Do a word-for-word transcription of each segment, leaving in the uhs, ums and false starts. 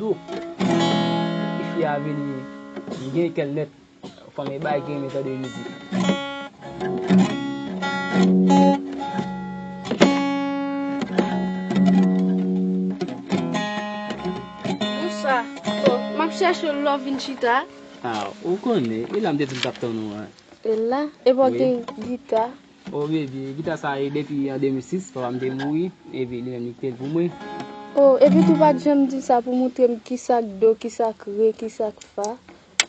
Tou. Tifi a vini, m gen kè l nèt. Fanm e bay gen men tande mizik. Bonsoir. Oh, m ap chèche lò vin chita. Ah, ou konnen, e la m te di m t ap tann ou an. E la? E pa gen gita? Oh, baby, gita sa e depi an de mil sis, papa m te mouri, epi li menm li kite l pou mwen. Oh, epi tou pa t janm di sa pou montre m kisa k do, kisa k re, kisa k fa.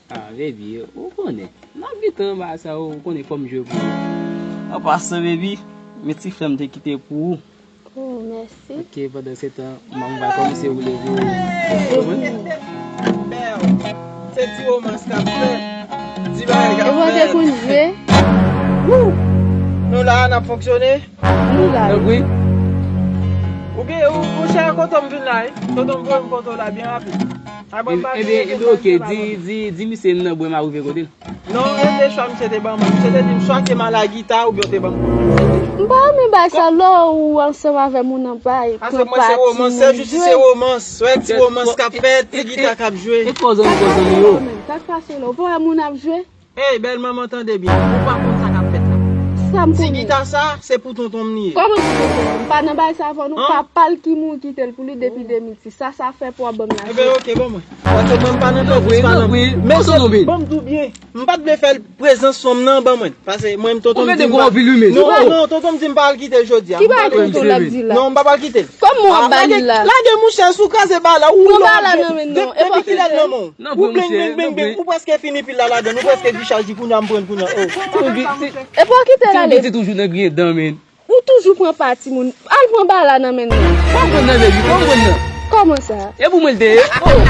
Ah, baby, ou konnen. M ap gentan anba sa, ou konnen fò m jwe pou ou. An pasan, baby, men ti frè m te kite pou ou. Oh, mèsi. Ok, pandan se tan, m va kòmanse woule pou ou. Konprann? Bèl. Se ti romans k ap fèt. Ti bagay k ap fèt. E mwen te konn jwe. Wou! Nou la, n ap fonksyone. Nou la. Tanpri. Ou gen, ou, ou chè kote m vin la, wi. Tonton m voye m kote w la byen rapid. Apre m pa Ebyen, ebyen, ok, di, di, di misye m nan bwè m a rive kote l. Non, e de chwa misye te ban mwen. Misye te di m swa ke m al a gita oubyen w te ban m kòb. M pa renmen bay sa lò ou ansanm avè moun nan bay. Paske mwen se romans, se jis se romans. Wè ti romans k ap fèt, ti gita k ap jwe. E kòzan, kòzan yo. Sa k pase la, ou pa wè moun ap jwe? Ey, bèl manman, tande byen. Ou pa konn sa k ap fèt la. Sa m konnen. Ti gita sa, se pou tonton m li ye. Kòman ti tonton m? M pa nan bay sa avè w, non. Papa l ki mouri kite l pou li depi de mil sis. Sa, sa fè pou w ap ban m lajan. Ebyen, ok, ban mwen. Paske mwen, m pa nan pèdi, pa nan. Men se, ban m di w byen. M pa t vle fè l prezans fanm nan, ban mwen. Paske mwen, tonton m di m pa. Non, non, tonton m di m pa al kite l jodi a. Ki bagay tonton l ap di la? Non, m pa pral kite l. Kòman w ap ba li la? Lage mouche sou kraze ba la. Ou lòd. Depi kilè l nan men w? Ou beng, beng, beng, beng. Ou prèske fini pil la ladann. Ou prèske dichaje kounye a, m pran l kounye a. Oh. E pou w kite l ale. Ti toujou nan griyen dan, men. Ou toujou pran pa timoun. Al pran ba la nan men l. Kòman nan, baby? Kòman nan? Kòman sa? E pou mwen l te ye. Oh.